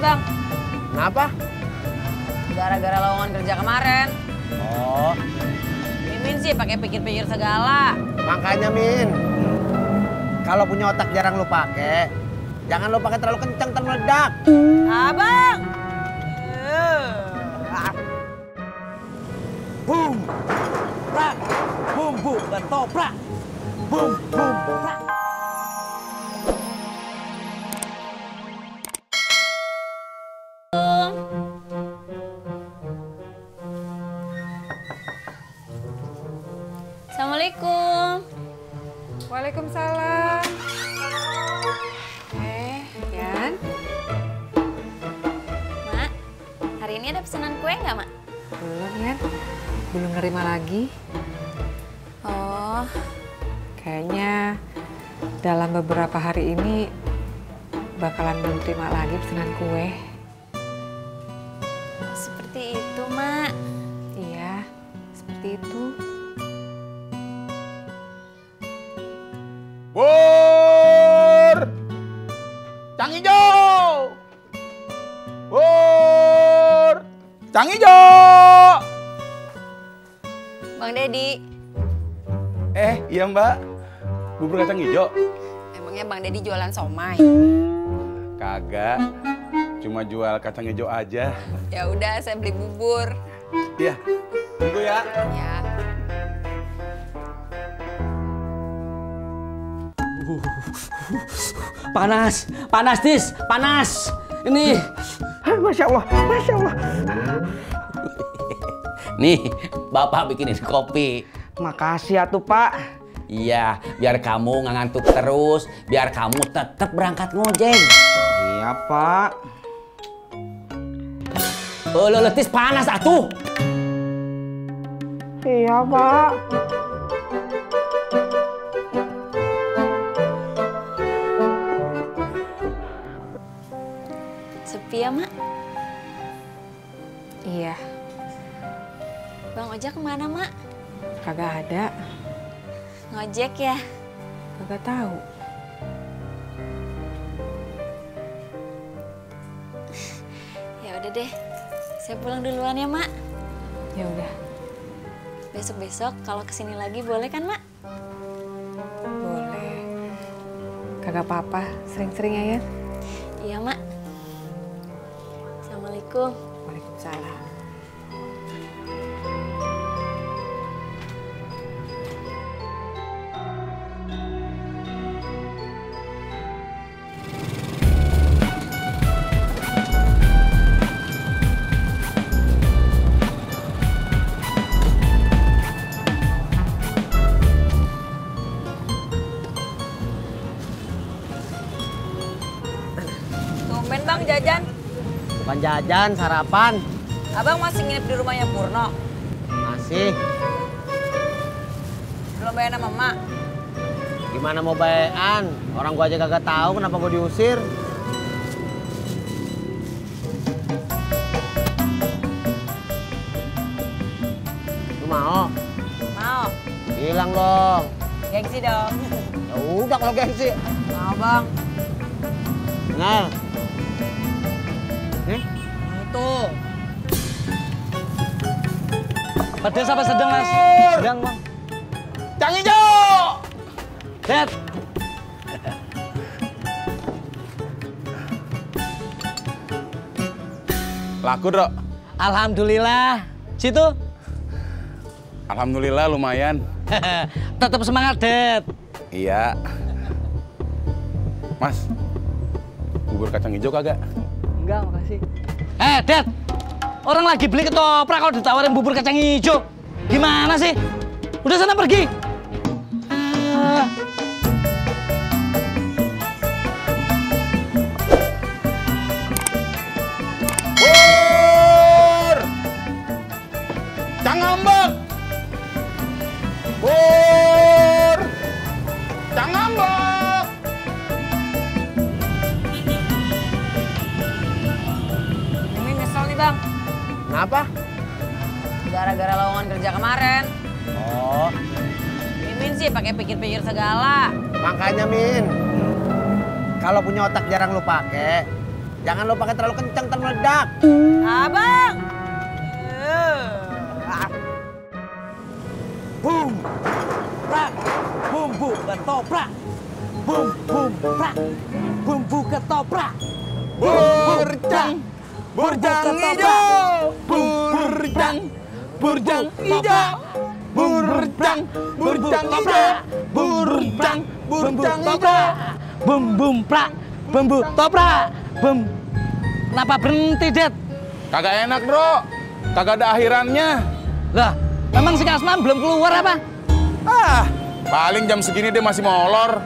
Bang. Kenapa? Gara-gara lowongan kerja kemarin. Oh, Mimin sih pakai pikir-pikir segala. makanya Min. Kalau punya otak jarang lu pakai, jangan lu pakai terlalu kencang ntar meledak. Abang. Boom, prak, boom, boom, dan toprak. Boom, boom, prak. Assalamualaikum. Waalaikumsalam. Yan. Mak, hari ini ada pesanan kue nggak, Mak? Belum, Yan. Belum nerima lagi. Oh, Kayaknya dalam beberapa hari ini bakalan belum terima lagi pesanan kue. seperti itu, Mak. Iya, seperti itu. Pur! Cang Ijo! Pur! Cang Ijo! Bang Dedi. Iya Mbak. Bubur kacang hijau? Emangnya Bang Dedi jualan somai? Kagak. Cuma jual kacang hijau aja. Ya udah, saya beli bubur. Iya. Tunggu ya. Ya. Panas, panas, Tis, panas. Ini. Masya Allah, Masya Allah. Nih, Bapak bikinin kopi. Makasih atuh Pak. Iya, biar kamu nggak ngantuk terus, biar kamu tetap berangkat ngojek. Iya Pak. Oh, lo Tis, panas atuh. Iya Pak. Sepi ya, Mak? Iya, Bang Ojak kemana, Mak? kagak ada. Ngojek ya? Kagak tahu. Ya udah deh. Saya pulang duluan ya, Mak. Ya udah, Besok-besok kalau kesini lagi boleh kan, Mak? boleh. Kagak apa-apa, sering-sering ya, Yan. Iya, Mak. Assalamualaikum. Waalaikumsalam. Tumben, Bang, jajan. Bukan jajan, sarapan. Abang masih nginep di rumahnya Purno. Masih. Belum bayar sama Mak. Gimana mau bayan? Orang gua aja kagak tahu kenapa gua diusir. Lu mau? Mau. Bilang dong. Gengsi dong. Ya udah kalau gengsi. Mau, Bang. Benar. Nih, Itu. Pedes apa sedang, Mas? Sedang, Bang. Cang Ijo! Dad. Laku, Dok. Alhamdulillah. Situ. Alhamdulillah lumayan. Tetap semangat, Dad. Iya. Mas, bubur kacang hijau kagak? Enggak, makasih. Dad. Orang lagi beli ketoprak kalau ditawarin bubur kacang hijau. Gimana sih? Udah sana pergi. Ah. Pur! Cang ngambek! Pur! Cang ngambek! Mimin nyesel nih, Bang. kenapa? Gara-gara lowongan kerja kemarin. Oh, Mimin sih pakai pikir-pikir segala. makanya Min. Kalau punya otak jarang lu pakai, Jangan lo pakai terlalu kencang, ntar meledak. Abang. Bum, prak, bumbu ketoprak. Bum, bum, prak, bumbu ketoprak. Burjang, burjang hijau, burjang, burjang hijau, burjang, burjang hijau, burjang, burjang hijau. Bum, bum, prak, bumbu toprak. Bum. Kenapa berhenti, Det? Kagak enak, Bro. Kagak ada akhirannya. Lah, memang si Kasman belum keluar apa? Ah, paling jam segini dia masih molor.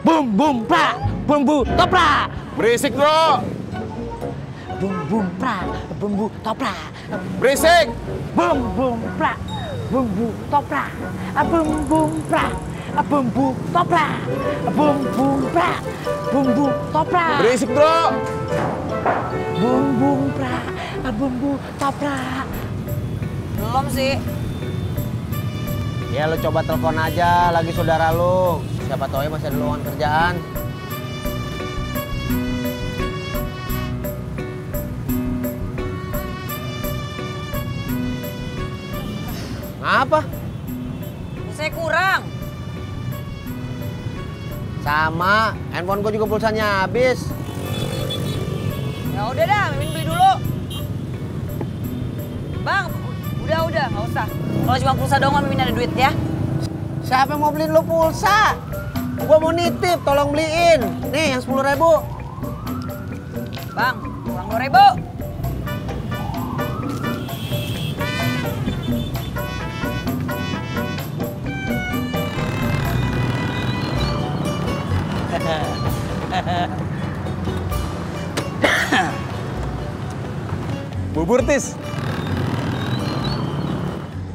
Bum, bum, prak, bumbu toprak. Berisik, Bro. Bum, bum, prak, bumbu toprak. Berisik. Bum, bum, prak, bumbu toprak. Bum, bum, prak, bumbu toprak. Bum, bum, prak, bumbu toprak. Berisik, Bro. Bum, bum, prak, bumbu toprak. Belum sih. Ya lo coba telepon aja lagi saudara lo. Siapa tahu ya masih ada lowongan kerjaan. Ngapa? Saya kurang. Sama, handphone gue juga pulsanya habis. Ya udah dah, Mimin beli dulu. Bang, udah, nggak usah. Kalau cuma pulsa doang, Mimin ada duit ya. Siapa yang mau beliin lo pulsa? Gua mau nitip, tolong beliin. Nih yang 10.000. Bang, uang 2.000. Bubur, Tis.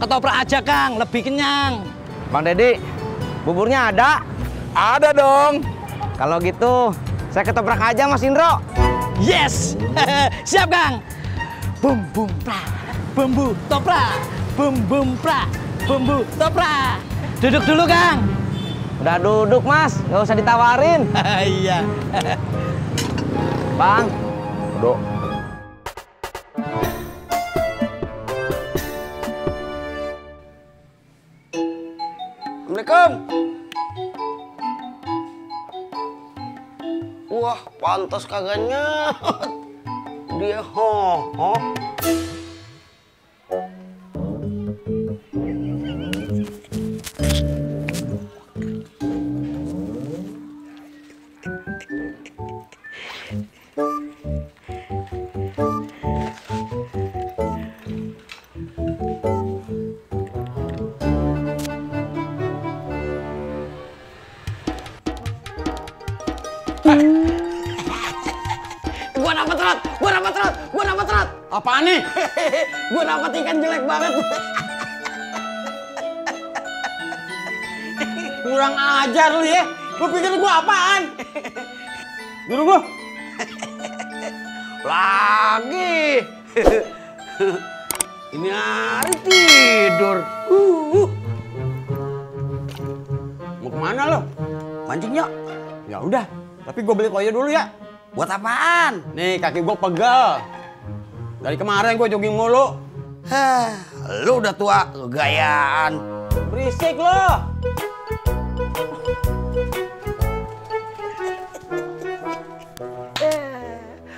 Ketoprak aja, Kang, lebih kenyang. Bang Dedi, buburnya ada? Ada dong. Kalau gitu, saya ketoprak aja Mas Indro. Yes! Siap, Kang. Bum, bum, prak, bumbu toprak. Bum, bum, prak, bumbu toprak. Duduk dulu, Kang. Udah duduk Mas, nggak usah ditawarin. Iya. Bang, Dok. Assalamualaikum. Wah, pantas kagaknya. Dia ho. Gua dapet rot. Apaan nih? Gua dapet ikan jelek banget. Kurang ajar lu ya. Lu pikir gua apaan? Dulu gua. Lagi. Ini hari tidur. Mau kemana lo? Mancing yuk. Ya udah, tapi gua beli koyo dulu ya. Buat apaan? Nih kaki gua pegel. Dari kemarin gua jogging mulu. Hah, lu udah tua, gayaan. Berisik lo.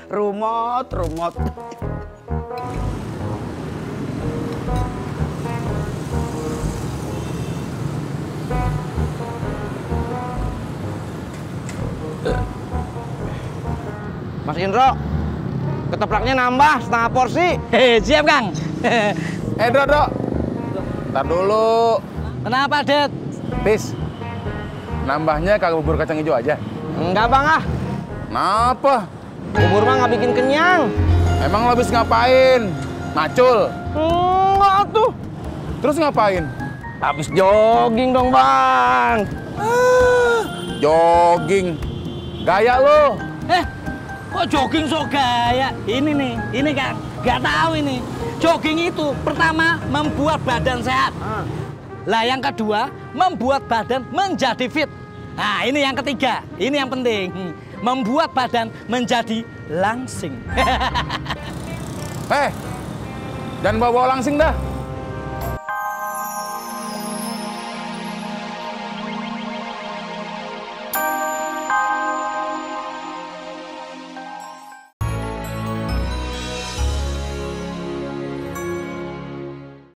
Rumot. Mas Indro, ketopraknya nambah setengah porsi. Siap, Kang. Dok. Ntar dulu. Kenapa, Det? Tis. Nambahnya kagak bubur kacang hijau aja. Enggak bang ah, Kenapa? bubur mah nggak bikin kenyang. Emang lo habis ngapain? Macul. Enggak tuh, Terus ngapain? habis jogging dong bang. Jogging. Gaya lo. Kok jogging so gaya? Ini kan nggak tahu ini. Jogging itu pertama membuat badan sehat. Lah yang kedua membuat badan menjadi fit. Nah, ini yang ketiga. Ini yang penting. Membuat badan menjadi langsing. Jangan bawa-bawa langsing dah.